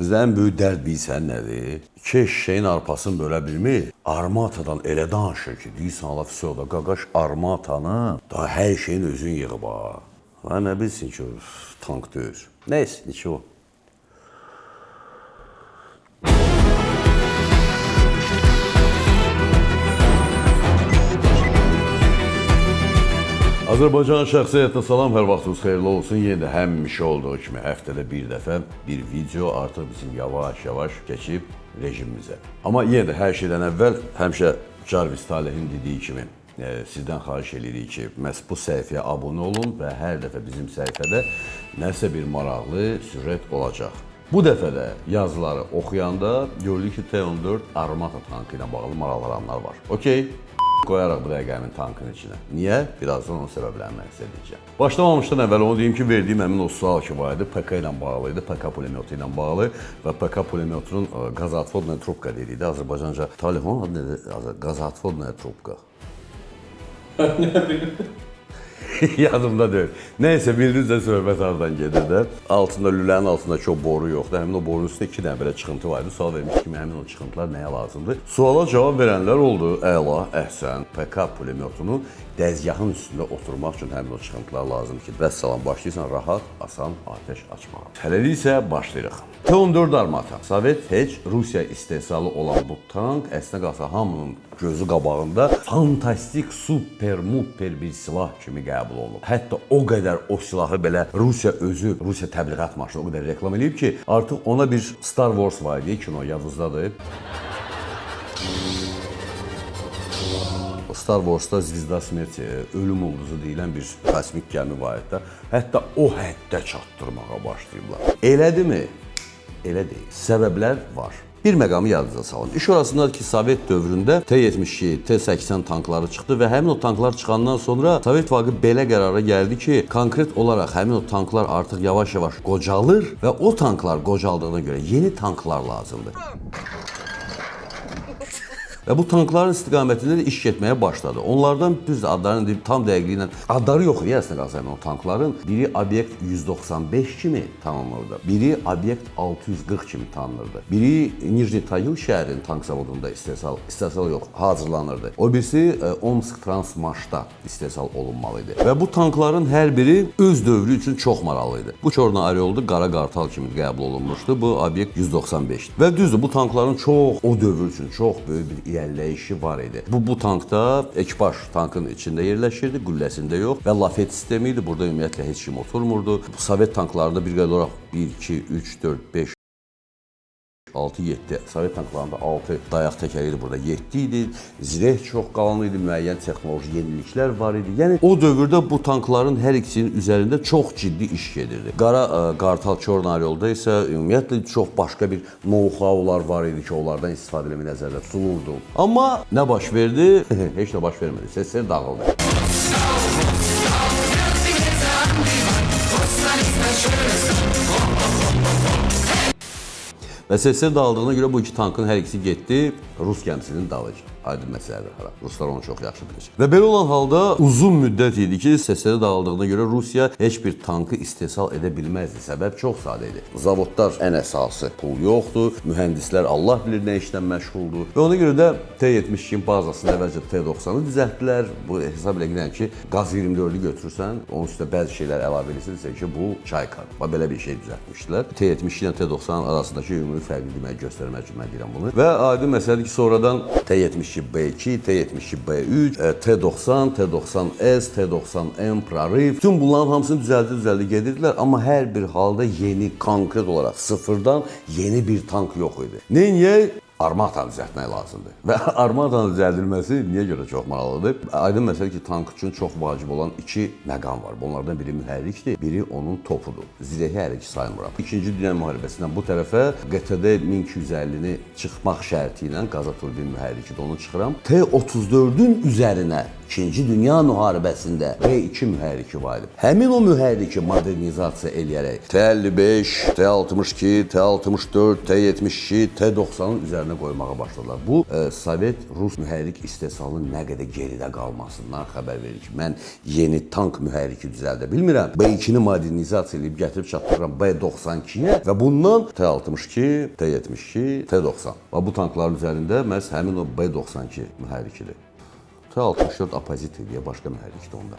Bizdə ən böyük dərd bilirsən nədir? İki eşşəyin arpasını bölə bilmir. Armatadan elə danışır ki, deyirsən Allah vəsə da qaqaş armatanı daha hər şeyin özün yığıb ha. Ha nə bilsin ki, tank deyir. Neyse, nичего. Azərbaycan şəxsi həyatına salam, hər vaxtınız xeyirli olsun. Yenə də həmişə olduğu kimi həftədə bir dəfə bir video artıq bizim yavaş-yavaş keçib rejimimizə. Amma yenə də hər şeydən əvvəl həmişə Jarvis Talehin dediyi kimi sizdən xahiş eləyirik ki, məhz bu səhifəyə abunə olun və hər dəfə bizim səhifədə nəsə bir maraqlı süjet olacaq. Bu dəfə də yazıları oxuyanda gördük ki, T-14 Armata tankı ilə bağlı maraqlananlar var. Okey, qoyaraq bu dəqiqə həmin tankın içinə. Niyə? Birazdan onun səbəblərini mən sizə deyəcəm. Başlamamışdan əvvəl onu deyim ki, verdiyim həmin o sual ki var idi, PK ilə bağlı idi, PK pulemyotu ilə bağlı və PK pulemyotunun qazatvodnaya trubka dediydi Azərbaycanca. Talih onun adı nədir? Qazatvodnaya trubka. Ne bileyim. Yadımda deyil. Nəysə bildiniz də söhbət hardan gedir də. Altında lülənin altında çox boru yoxdur. Həmin o borunun üstündə iki dənə belə çıxıntı var idi. Sual vermiş ki, həmin o çıxıntılar nəyə lazımdır? Suala cavab verənlər oldu. Əla, əhsən. PK pulemyotunu dəzgahın üstündə oturmaq üçün həmin o çıxıntılar lazımdır ki, vəssalam başlayırsan rahat, asan atəş açmağa. Hələlik isə başlayırıq. T-14 Armata. Sovet heç Rusiya istehsalı olan bu tank əslində qalsa hamının gözü qabağında fantastik, super, muper bir silah kimi qəbul olunub. Hətta o qədər o silahı belə Rusiya özü, Rusiya təbliğat maşını o qədər reklam eləyib ki, artıq ona bir Star Wars var idi, kino yadınızdadır. Star Wars'da Zvizda Smerti, ölüm ulduzu deyilən bir kosmik gəmi var idi də. Hətta o həddə çatdırmağa başlayıblar. Elədimi? Elə deyil. Səbəblər var. Bir məqamı yadınıza salın. İş orasındadır ki, Sovet dövründə T-72, T-80 tankları çıxdı və həmin o tanklar çıxandan sonra Sovet İttifaqı belə qərara gəldi ki, konkret olaraq həmin o tanklar artıq yavaş-yavaş qocalır və o tanklar qocaldığına görə yeni tanklar lazımdır. Və bu tankların istiqamətində də iş getməyə başladı. Onlardan düz adlarını deyib tam dəqiqliyi ilə adları yox idi əslində qalsa həmin o tankların. Biri obyekt 195 kimi tanınırdı. Biri obyekt 640 kimi tanınırdı. Biri Nijni Tagil şəhərinin tank zavodunda istehsal yox, hazırlanırdı. O birisi Omsk Transmaşda istehsal olunmalı idi. Və bu tankların hər biri öz dövrü üçün çox maraqlı idi. Bu Çorna Aryoldu qara qartal kimi qəbul olunmuşdu. Bu obyekt 195. Və düzdür, bu tankların çox o dövr üçün çox böyük bir irəliləyişi var idi. Bu tankda ekipaj tankın içində yerləşirdi, qülləsində yox və lafet sistemi idi. Burada ümumiyyətlə heç kim oturmurdu. Bu Sovet tanklarında bir qədər olaraq 1 2 3 4 5 6 7 Sovet tanklarında 6 dayaq təkəri idi, burada 7 idi. Zireh çox qalın idi, müəyyən texnoloji yeniliklər var idi. Yəni o dövrdə bu tankların hər ikisinin üzərində çox ciddi iş gedirdi. Qara Qartal Çorna yolda isə ümumiyyətlə çox başqa bir know-howlar var idi ki, onlardan istifadə etmək nəzərdə tutulurdu. Amma nə baş verdi? Heç nə baş vermədi. SSR dağıldı. Və SSR dağıldığına görə bu iki tankın hər ikisi getdi Rus gəmisinin dalınca. Aydın məsələdir hara. Ruslar onu çox yaxşı bilir. Və belə olan halda uzun müddət idi ki, SSR dağıldığına görə Rusiya heç bir tankı istehsal edə bilməzdi. Səbəb çox sadə idi. Zavodlar ən əsası pul yoxdur, mühəndislər Allah bilir nə işlə məşğuldur. Və ona görə də T-72-nin bazasında əvvəlcə T-90-ı düzəltdilər. Bu hesab elə ki, Qaz 24-ü götürürsən, onun üstə bəzi şeylər əlavə edirsən, desən ki, bu Çayka. Bax belə bir şey düzəltmişdilər. T-72 ilə T-90-ın arasındakı ümumi fərqi demək göstərmək üçün mən deyirəm bunu. Və aydın məsələdir ki, sonradan T-72B2, T-72B3, T-90, T-90S, T-90M, Prorıv. Bütün bunların hamısını düzəldi gedirdilər, amma hər bir halda yeni konkret olaraq sıfırdan yeni bir tank yox idi. Neyniyək? Armatanı düzəltmək lazımdır. Və armatanın düzəldilməsi niyə görə çox maraqlıdır? Aydın məsələ ki, tank üçün çox vacib olan iki məqam var. Bunlardan biri mühərrikdir, biri onun topudur. Zirehi hələ ki saymıram. İkinci Dünya müharibəsindən bu tərəfə QTD 1250-ni çıxmaq şərti ilə qaza turbin mühərrikidir, onu çıxıram. T-34-ün üzərinə İkinci Dünya müharibəsində B2 mühərriki var idi. Həmin o mühərriki modernizasiya eləyərək T-55, T-62, T-64, T-72, T-90-ın üzərinə üzərinə qoymağa başladılar. Bu Sovet-Rus mühərrik istehsalının nə qədər geridə qalmasından xəbər verir ki, mən yeni tank mühərriki düzəldə bilmirəm. B2-ni modernizasiya edib gətirib çatdırıram B92-yə və bundan T62, T72, T90. Və bu tankların üzərində məhz həmin o B92 mühərrikidir. T-64 Opozit deyə başqa mühərrikdir onda.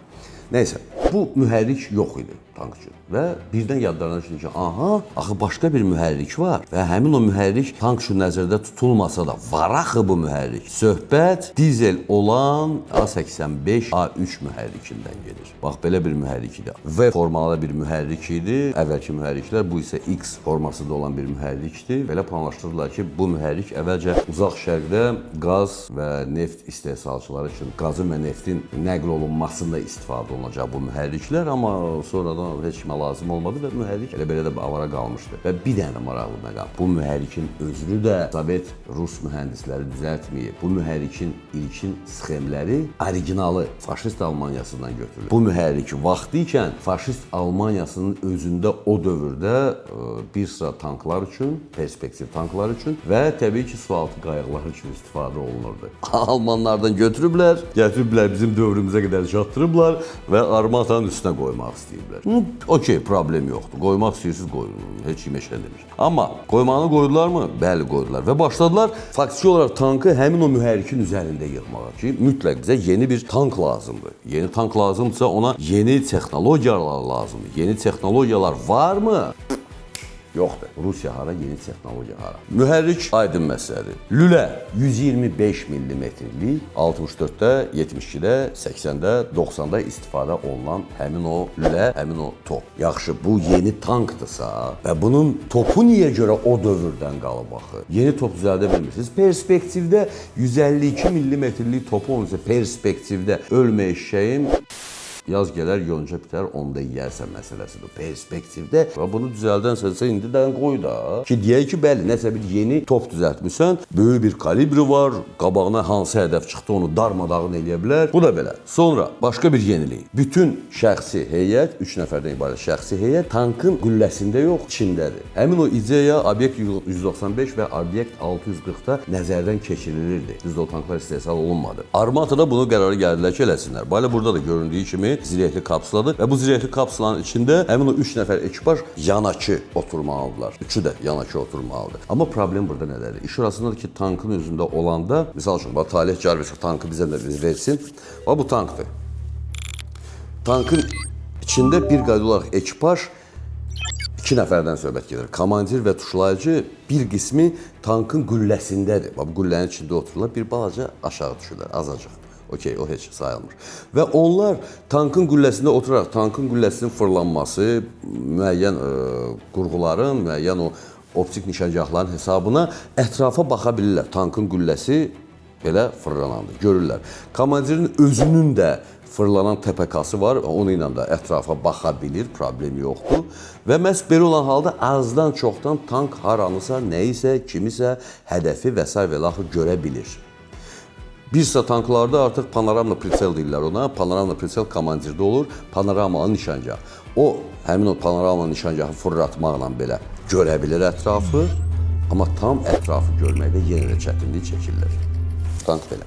Nəysə, bu mühərrik yox idi tank üçün və birdən yadlarına düşdü ki, aha, axı başqa bir mühərrik var və həmin o mühərrik tank üçün nəzərdə tutulmasa da var axı bu mühərrik. Söhbət dizel olan A85 A3 mühərrikindən gedir. Bax belə bir mühərrik idi. V formalı bir mühərrik idi. Əvvəlki mühərriklər, bu isə X formasında olan bir mühərrikdir. Belə planlaşdırdılar ki, bu mühərrik əvvəlcə Uzaq Şərqdə qaz və neft istehsalçıları üçün qazın və neftin nəql olunmasında istifadə olunacaq bu mühərriklər, amma sonradan heç kimə lazım olmadı və mühərrik elə belə də avara qalmışdı. Və bir dənə də maraqlı məqam, bu mühərrikin özünü də Sovet Rus mühəndisləri düzəltməyib. Bu mühərrikin ilkin sxemləri originalı faşist Almaniyasından götürülüb. Bu mühərrik vaxtı ikən faşist Almaniyasının özündə o dövrdə bir sıra tanklar üçün, perspektiv tanklar üçün və təbii ki, sualtı qayıqları üçün istifadə olunurdu. Almanlardan götürüblər, gətiriblər bizim dövrümüzə qədər çatdırıblar və armatanın üstünə qoymaq istəyiblər. Okey, problem yoxdur. Qoymaq istəyirsiniz, qoyun. Heç kim heç nə demir. Amma qoymağını qoydularmı? Bəli, qoydular və başladılar faktiki olaraq tankı həmin o mühərrikin üzərində yığmağa ki, mütləq bizə yeni bir tank lazımdır. Yeni tank lazımdırsa ona yeni texnologiyalar lazımdır. Yeni texnologiyalar varmı? Yoxdur. Rusiya hara, yeni texnologiya hara? Mühərrik aydın məsələdir. Lülə 125 millimetrlik 64-də, 72-də, 80-də, 90-da istifadə olunan həmin o lülə, həmin o top. Yaxşı, bu yeni tankdırsa və bunun topu niyə görə o dövrdən qalıb axı? Yeni top düzəldə bilmirsiniz. Perspektivdə 152 millimetrlik topu onun isə perspektivdə ölmə eşşəyim yaz gələr, yonca bitər, onda yeyərsən məsələsidir. Perspektivdə və bunu düzəldənsənsə indidən qoy da. Ki deyək ki, bəli, nəsə bir yeni top düzəltmisən, böyük bir kalibri var, qabağına hansı hədəf çıxdı onu darmadağın eləyə bilər. Bu da belə. Sonra başqa bir yenilik. Bütün şəxsi heyət, 3 nəfərdən ibarət şəxsi heyət tankın qülləsində yox, içindədir. Həmin o ideya obyekt 195 və obyekt 640-da nəzərdən keçirilirdi. Düzdür, o tanklar istehsal olunmadı. Armatada bunu qərara gəldilər ki, eləsinlər. Bəli, burada da göründüyü kimi zirehli kapsuladır və bu zirehli kapsulanın içində həmin o 3 nəfər ekipaj yanakı oturmalıdırlar. Üçü də yanakı oturmalıdır. Amma problem burada nədədir? İş orasındadır ki, tankın özündə olanda, misal üçün, bax Talih Jarvis tankı bizə də versin. Bax bu tankdır. Tankın içində bir qayda olaraq ekipaj 2 nəfərdən söhbət gedir. Komandir və tuşlayıcı bir qismi tankın qülləsindədir. Bax bu qüllənin içində otururlar, bir balaca aşağı düşürlər, azacıq. Okey, o heç sayılmır. Və onlar tankın qülləsində oturaraq tankın qülləsinin fırlanması, müəyyən qurğuların, müəyyən o optik nişangahların hesabına ətrafa baxa bilirlər. Tankın qülləsi belə fırlanandır, görürlər. Komandirin özünün də fırlanan TPK-sı var, onu ilə də ətrafa baxa bilir, problem yoxdur. Və məhz belə olan halda azdan çoxdan tank haranısa, nəyisə, kimisə hədəfi və sair və ilaxır görə bilir. Bir sıra tanklarda artıq panoramlı pritsel deyirlər ona. Panoramlı pritsel komandirdə olur, panoramalı nişangah. O, həmin o panoramalı nişangahı fırlatmaqla belə görə bilir ətrafı, amma tam ətrafı görməkdə yenə də çətinlik çəkirlər. Tank belə.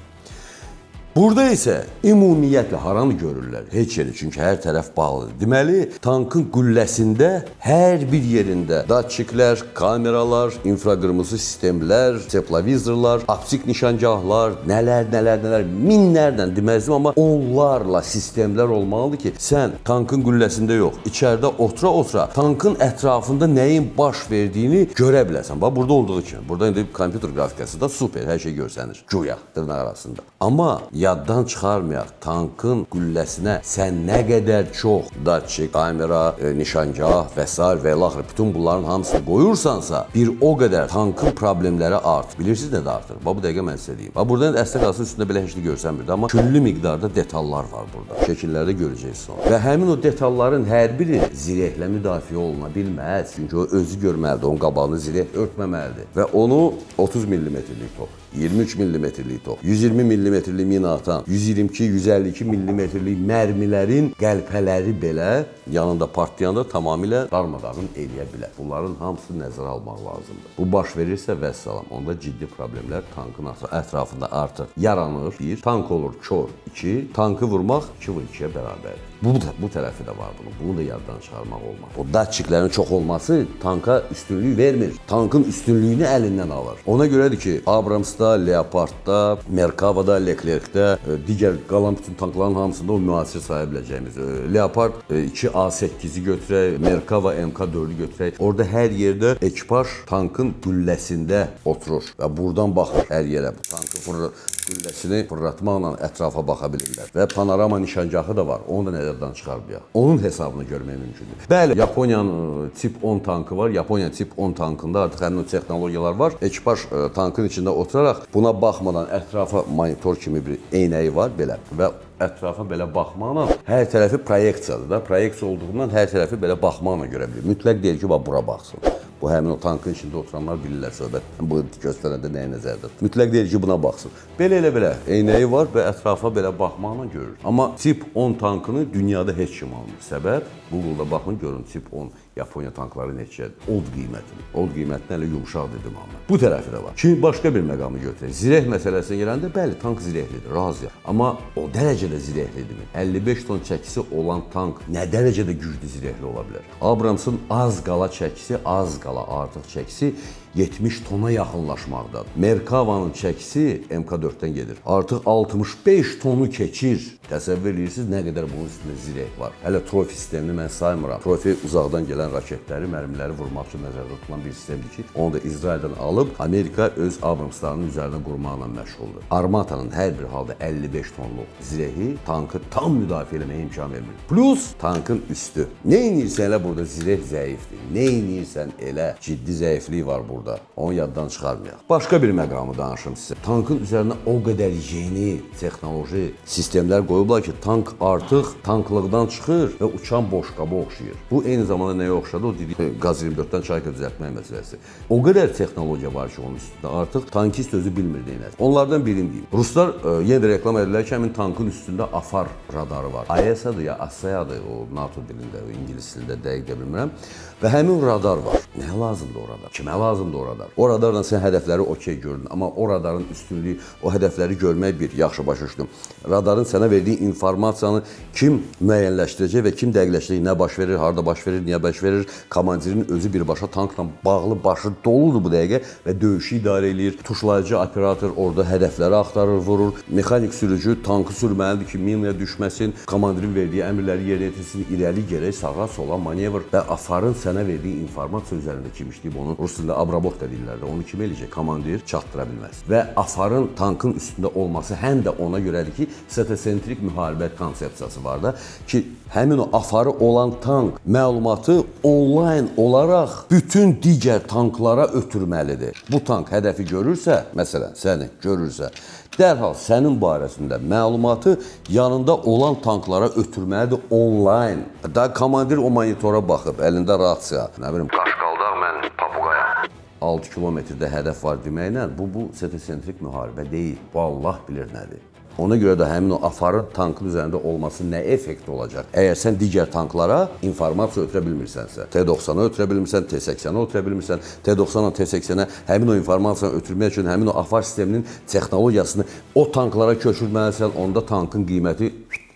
Burada isə ümumiyyətlə haranı görürlər? Heç yeri, çünki hər tərəf bağlıdır. Deməli, tankın qülləsində hər bir yerində datçiklər, kameralar, infraqırmızı sistemlər, teplovizorlar, optik nişangahlar, nələr, nələr, nələr, minlərlə deməzdim, amma onlarla sistemlər olmalıdır ki, sən tankın qülləsində yox, içəridə otura-otura tankın ətrafında nəyin baş verdiyini görə biləsən. Bax, burada olduğu kimi. Burada indi kompüter qrafikası da super, hər şey görsənir. Güya, dırnaq arasında. Amma yaddan çıxarmayaq, tankın qülləsinə sən nə qədər çox datçik, kamera, nişangah və sair və ilaxır bütün bunların hamısını qoyursansa, bir o qədər tankın problemləri artır. Bilirsiniz nə də artır? Bax, bu dəqiqə mən sizə deyim. Bax, buradan əslə qalsın üstündə belə heç nə görsənmirdi, amma küllü miqdarda detallar var burada. Şəkillərdə görəcəksiniz sonra. Və həmin o detalların hər biri zirehlə müdafiə oluna bilməz. Çünki o özü görməlidir, onun qabağını zireh örtməməlidir. Və onu 30 millimetrlik top, 23 millimetrlik top, 120 millimetrlik mina atan 122-152 millimetrlik mərmilərin qəlpələri belə yanında partlayanda tamamilə darmadağın eləyə bilər. Bunların hamısını nəzərə almaq lazımdır. Bu baş verirsə vəssalam, onda ciddi problemlər tankın ətrafında artıq yaranır. Bir, tank olur kor. İki, tankı vurmaq 2 vur 2-yə bərabərdir. Bu tərəfi də var bunun. Bunu da yaddan çıxarmaq olmaz. O datçiklərin çox olması tanka üstünlük vermir. Tankın üstünlüyünü əlindən alır. Ona görədir ki, Abramsda, Leopardda, Merkavada, Leclerc'də, digər qalan bütün tankların hamısında o müasir saya biləcəyimiz Leopard 2A8-i götürək, Merkava MK4-ü götürək. Orada hər yerdə ekipaj tankın gülləsində oturur və buradan baxır hər yerə. Bu tankı gülləsini fırlatmaqla ətrafa baxa bilirlər. Və panorama nişangahı da var. Onu da nəzərdən çıxarmayaq. Onun hesabını görmək mümkündür. Bəli, Yaponiyanın tip 10 tankı var. Yaponiya tip 10 tankında artıq həmin o texnologiyalar var. Ekipaj tankın içində oturaraq buna baxmadan ətrafa monitor kimi bir eynəyi var belə və ətrafa belə baxmaqla hər tərəfi proyeksiyadır da. Proyeksiya olduğundan hər tərəfi belə baxmaqla görə bilir. Mütləq deyil ki, bax bura baxsın. Bu həmin o tankın içində oturanlar bilirlər söhbət. Bu göstərəndə nəyi nəzərdə tutur. Mütləq deyil ki, buna baxsın. Belə elə belə eynəyi var və ətrafa belə baxmaqla görür. Amma tip 10 tankını dünyada heç kim almır. Səbəb Google-da baxın görün tip 10 Yaponiya tankları neçədir? Od qiymətini. Od qiymətini hələ yumşaq dedim amma. Bu tərəfi də var. Şimdi başqa bir məqamı götürək. Zireh məsələsinə gələndə bəli, tank zirehlidir, razıyam. Amma o dərəcədə zirehlidirmi? 55 ton çəkisi olan tank nə dərəcədə güclü zirehli ola bilər? Abramsın az qala çəkisi, az qala artıq çəkisi 70 tona yaxınlaşmaqdadır. Merkavanın çəkisi MK4-dən gedir. Artıq 65 tonu keçir. Təsəvvür edirsiniz nə qədər bunun üstündə zireh var. Hələ Trofi sistemini mən saymıram. Trofi uzaqdan gələn raketləri, mərmiləri vurmaq üçün nəzərdə tutulan bir sistemdir ki, onu da İsraildən alıb Amerika öz Abramslarının üzərinə qurmaqla məşğuldur. Armatanın hər bir halda 55 tonluq zirehi tankı tam müdafiə eləməyə imkan vermir. Plus tankın üstü. Nə edirsən elə burada zireh zəifdir. Nə edirsən elə ciddi zəiflik var burada. Onu yaddan çıxarmayaq. Başqa bir məqamı danışım sizə. Tankın üzərinə o qədər yeni texnoloji sistemlər qoyublar ki, tank artıq tanklıqdan çıxır və uçan boşqaba oxşayır. Bu eyni zamanda nəyə oxşadı? O dediyi qaz 24-dən çayka düzəltmək məsələsi. O qədər texnologiya var ki, onun üstündə artıq tankist özü bilmir nə etsin. Onlardan birini deyim. Ruslar yenə də reklam edirlər ki, həmin tankın üstündə AFAR radarı var. AES-adır ya ASEA-dır o NATO dilində, o ingilis dilində dəqiq də bilmirəm. Və həmin radar var. Nəyə lazımdır o radar? Kimə lazımdır o radar? O radarla sən hədəfləri okey gördün, amma o radarın üstünlüyü, o hədəfləri görmək bir, yaxşı başa düşdüm. Radarın sənə verdiyi informasiyanı kim müəyyənləşdirəcək və kim dəqiqləşdirəcək, nə baş verir, harda baş verir, niyə baş verir? Komandirin özü birbaşa tankla bağlı, başı doludur bu dəqiqə və döyüşü idarə eləyir. Tuşlayıcı operator orada hədəfləri axtarır, vurur. Mexanik sürücü tankı sürməlidir ki, minaya düşməsin, komandirin verdiyi əmrləri yerinə yetirsin, irəli geri, sağa, sola manevr və AFAR-ın sənə verdiyi informasiya üzərində kim işləyib onu rus dilində abrabotka deyirlər də, onu kim eləyəcək? Komandir çatdıra bilməz. Və AFAR-ın tankın üstündə olması həm də ona görədir ki, stratosentrik müharibə konsepsiyası var da ki, həmin o AFAR-ı olan tank məlumatı onlayn olaraq bütün digər tanklara ötürməlidir. Bu tank hədəfi görürsə, məsələn, səni görürsə, dərhal sənin barəsində məlumatı yanında olan tanklara ötürməlidir onlayn. Da komandir o monitora baxıb, əlində rasiya, nə bilim, qaşqaldaq mən papuqayam. 6 kilometrdə hədəf var deməklə bu stratosentrik müharibə deyil. Bu Allah bilir nədir. Ona görə də həmin o AFAR-ın tankın üzərində olması nə effekt olacaq? Əgər sən digər tanklara informasiya ötürə bilmirsənsə, T-90-ı ötürə bilmirsən, T-80-ı ötürə bilmirsən, T-90-la T-80-ə həmin o informasiyanı ötürmək üçün həmin o AFAR sisteminin texnologiyasını o tanklara köçürməlisən, onda tankın qiyməti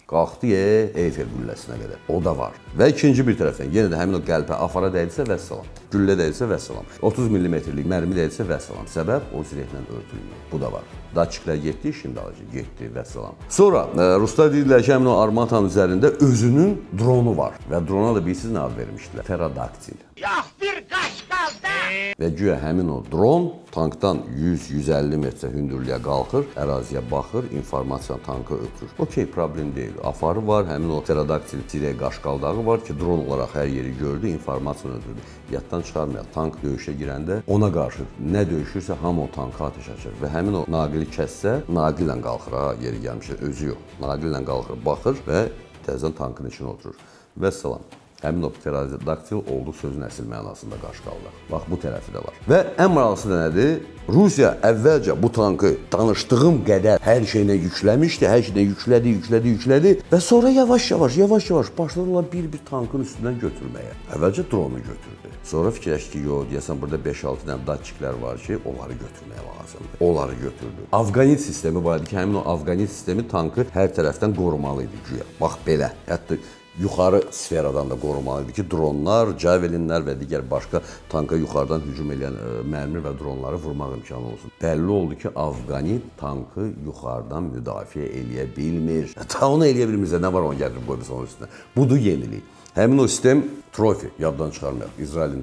qalxdı Eyfel qülləsinə qədər. O da var. Və ikinci bir tərəfdən yenə də həmin o qəlpə AFAR-a dəydisə vəssalam. Güllə dəydisə vəssalam. 30 millimetrlik mərmi dəydisə vəssalam. Səbəb o zirehlə örtülmür. Bu da var. Datçiklər getdi, şimdi alıcı getdi vəssalam. Sonra ruslar deyirlər ki, həmin o Armatanın üzərində özünün dronu var və drona da bilirsiniz nə ad vermişdilər? Pterodaktil. Yox bir qaşqalda. Və güya həmin o dron tankdan 100-150 metrə hündürlüyə qalxır, əraziyə baxır, informasiyanı tanka ötürür. Okey, problem deyil. AFAR-ı var, həmin o pterodaktil tirə qaşqaldağı var ki, dron olaraq hər yeri gördü, informasiyanı ötürdü. Yaddan çıxarmayaq, tank döyüşə girəndə ona qarşı nə döyüşürsə hamı o tanka atəş açır və həmin o naqili kəssə, naqillə qalxır ha, yeri gəlmişə, özü yox. Naqillə qalxır, baxır və təzədən tankın içinə oturur. Vəssalam. Həmin o pterodaktil oldu sözün əsl mənasında qaşqaldaq. Bax, bu tərəfi də var. Və ən maraqlısı da nədir? Rusiya əvvəlcə bu tankı danışdığım qədər hər şeyinə yükləmişdi, hər şeyinə yüklədi, yüklədi, yüklədi və sonra yavaş-yavaş başladılar bir-bir tankın üstündən götürməyə. Əvvəlcə dronu götürdü. Sonra fikirləşdi ki, yox, deyəsən burada 5-6 dənə datçiklər var ki, onları götürmək lazımdır. Onları götürdü. Afqanit sistemi var idi ki, həmin o Afqanit sistemi tankı hər tərəfdən qorumalı idi güya. Bax belə. Hətta yuxarı sferadan da qorumalı idi ki, dronlar, javelinlər və digər başqa tanka yuxarıdan hücum edən mərmi və dronları vurmaq imkanı olsun. Bəlli oldu ki, Afqanit tankı yuxarıdan müdafiə eləyə bilmir. Ta onu eləyə bilmirsə, nə var onu gətirib qoymusan onun üstünə. Budur yenilik. Həmin o sistem trofi, yaddan çıxarmayaq. İsrailin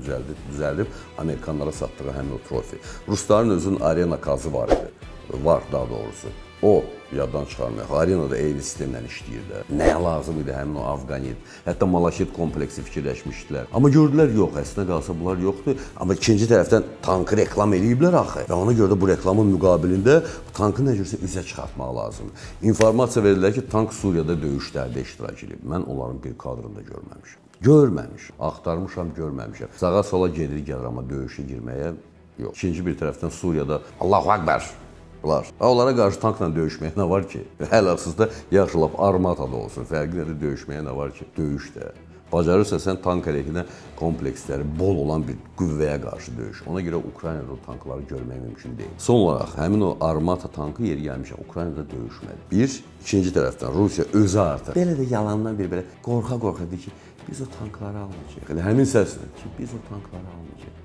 düzəldib Amerikanlara satdığı həmin o trofi. Rusların özünün Arena kazı var idi. Var daha doğrusu. O yaddan çıxarmayaq. Arena da eyni sistemlə işləyir də. Nəyə lazım idi həmin o Afqanit? Hətta Malakit kompleksi fikirləşmişdilər. Amma gördülər yox, əslinə qalsa bunlar yoxdur. Amma ikinci tərəfdən tankı reklam eləyiblər axı. Və ona görə də bu reklamın müqabilində bu tankı nə cürsə üzə çıxartmaq lazımdır. İnformasiya verdilər ki, tank Suriyada döyüşlərdə iştirak edib. Mən onların bir kadrını da görməmişəm. Görməmişəm. Axtarmışam, görməmişəm. Sağa sola gedir gəlir, amma döyüşə girməyə yox. İkinci bir tərəfdən Suriyada Allahu Akbar bunlar. Onlara qarşı tankla döyüşməyə nə var ki? Həlasızda yaxşı lap armata da olsun. Fərqi nədir, döyüşməyə nə var ki? Döyüş də. Bacarırsa sən tank əleyhinə kompleksləri bol olan bir qüvvəyə qarşı döyüş. Ona görə Ukraynada o tankları görmək mümkün deyil. Son olaraq həmin o Armata tankı yeri gəlmişəm Ukraynada döyüşmədi. Bir, ikinci tərəfdən Rusiya özü artıq belə də yalandan bir belə qorxa-qorxa deyir ki, biz o tankları almayacağıq. Elə həmin səslə ki, biz o tankları almayacağıq.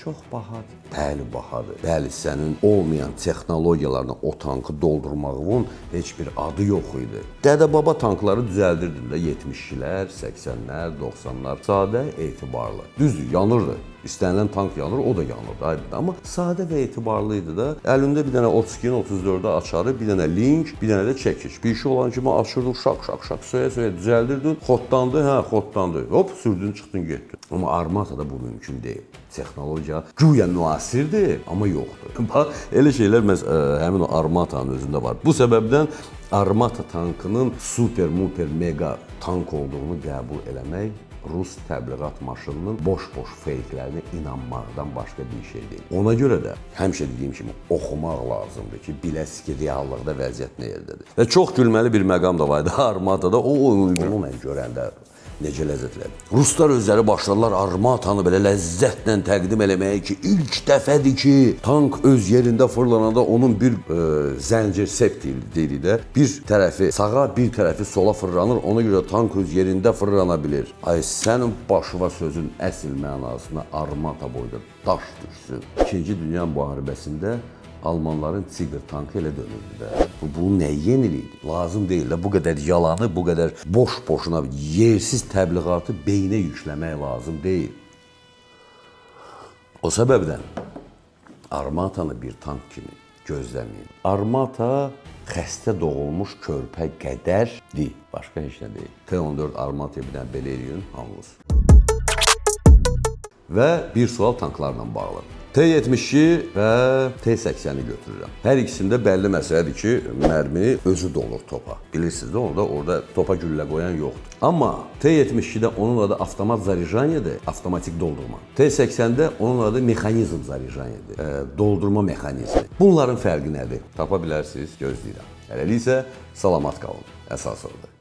Çox bahadır. Bəli, bahadır. Bəli, sənin olmayan texnologiyalarla o tankı doldurmağın heç bir adı yox idi. Dədə-baba tankları düzəldirdin də 70-lər, 80-lər, 90-lar. Sadə, etibarlı. Düzdür, yanırdı. İstənilən tank yanır, o da yanırdı, aydındır. Amma sadə və etibarlı idi da. Əlində bir dənə 32-nin 34-ə açarı, bir dənə link, bir dənə də çəkic. Bir işi olan kimi açırdın, şaq-şaq-şaq, söyə-söyə düzəldirdin. Xotdandı, hə, xotdandı. Hop, sürdün, çıxdın, getdin. Amma Armatada bu mümkün deyil. Texnologiya güya müasirdir, amma yoxdur. Bax, elə şeylər məhz həmin o Armatanın özündə var. Bu səbəbdən Armata tankının super, muper, mega tank olduğunu qəbul eləmək Rus təbliğat maşınının boş-boş feyklərinə inanmaqdan başqa bir şey deyil. Ona görə də həmişə dediyim kimi oxumaq lazımdır ki, biləsiz ki, reallıqda vəziyyət nə yerdədir. Və çox gülməli bir məqam da var idi Armatada. O onu mən görəndə necə ləzzətlədi. Ruslar özləri başladılar Armatanı belə ləzzətlə təqdim eləməyə ki, ilk dəfədir ki, tank öz yerində fırlananda onun bir zəncir sep deyirik də, bir tərəfi sağa, bir tərəfi sola fırlanır. Ona görə tank öz yerində fırlana bilir. Ay sənin başına sözün əsl mənasına Armata boyda daş düşsün. İkinci Dünya müharibəsində Almanların Tiger tankı elə dönürdü də. Bu nə yenilik idi? Lazım deyil də bu qədər yalanı, bu qədər boş-boşuna yersiz təbliğatı beyinə yükləmək lazım deyil. O səbəbdən Armatanı bir tank kimi gözləməyin. Armata xəstə doğulmuş körpə qədərdir. Başqa heç nə deyil. T-14 Armataya bir dənə belə eləyin, hamınız. Və bir sual tanklarla bağlı. T-72 və T-80-i götürürəm. Hər ikisində bəlli məsələdir ki, mərmi özü dolur topa. Bilirsiniz də, orada topa güllə qoyan yoxdur. Amma T-72-də onun adı avtomat zarijaniyadır, avtomatik doldurma. T-80-də onun adı mexanizm zarijaniyadır, doldurma mexanizmi. Bunların fərqi nədir? Tapa bilərsiniz, gözləyirəm. Hələlik isə salamat qalın. Əsas odur.